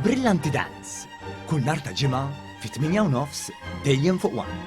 Brillanti Dance, kull nhar ta' Ġimgħa fit-8 u nofs dejjem fuq One.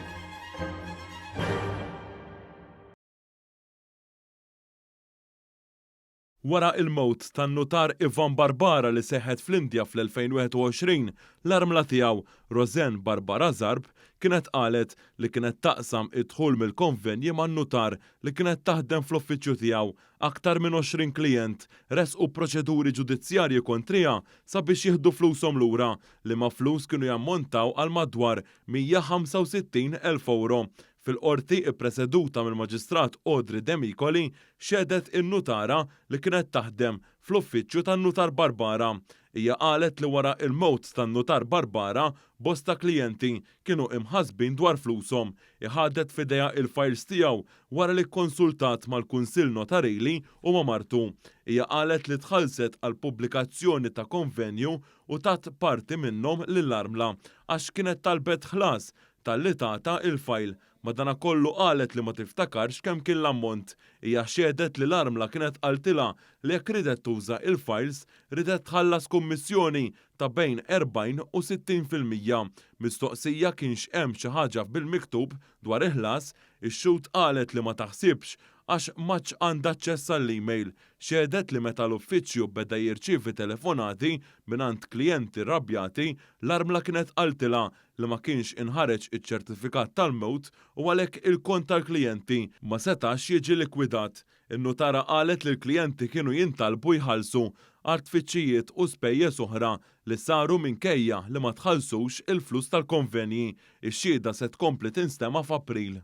Wara il-mewt tan-nutar Ivan Barbara li seħħet fl-Indja fl-2021, l-armla tiegħu, Roseanne Barbara Zarb, kienet qalet li kienet taqsam id-dħul mill-konvenji man-nutar li kienet taħdem fl-uffiċċju tiegħu. Aktar minn 20 klijent ressqu proċeduri ġudizzjarji kontriha sabiex jieħdu flushom lura, liema flus kienu jammontaw għal madwar 165,000 ewro. Fil-Qorti, ippreseduta mill-Maġistrat Audrey Demicoli, xehdet in-nutara li kienet taħdem fl-uffiċċju tan-Nutar Barbara. Hija qalet li wara l-mewt tan-Nutar Barbara, bosta klijenti kienu imħassbin dwar flushom. Hi ħadet f'idejha il-files tiegħu wara li kkonsultat mal-Kunsill Notarili u ma' martu. Hija qalet li tħallset għall-pubblikazzjoni ta' konvenju u tat parti minnhom lill-armla għax kienet talbet ħlas talli tatha il-fajl. Madanakollu qalet li ma tiftakarx kemm kien l-ammont. Hija xehdet li l-armla kienet qaltilha li jekk riedet tuża il-fajls riedet tħallas kummissjoni ta' bejn 40 u 60%. Mistoqsija kienx hemm xi ħaġa bil-miktub dwar il-ħlas, ix-xhud qalet li ma taħsibx għax m'għadx għandha aċċess għall-email. Xehdet li meta l-uffiċċju beda jirċievi telefonati mingħand klijenti rrabjati, l-armla kienet qaltilha li ma kienx inħareġ iċ-ċertifikat tal-mewt u għalhekk il-kont tal-klijenti ma setax jiġi likwidat. In-nutara qalet li l-klijenti kienu jintalbu jħallsu għal tfittxijiet u spejjeż oħra li saru minkejja li ma tħallsux il-flus tal-konvenji. Ix-xhieda se tkompli tinstema' f'April.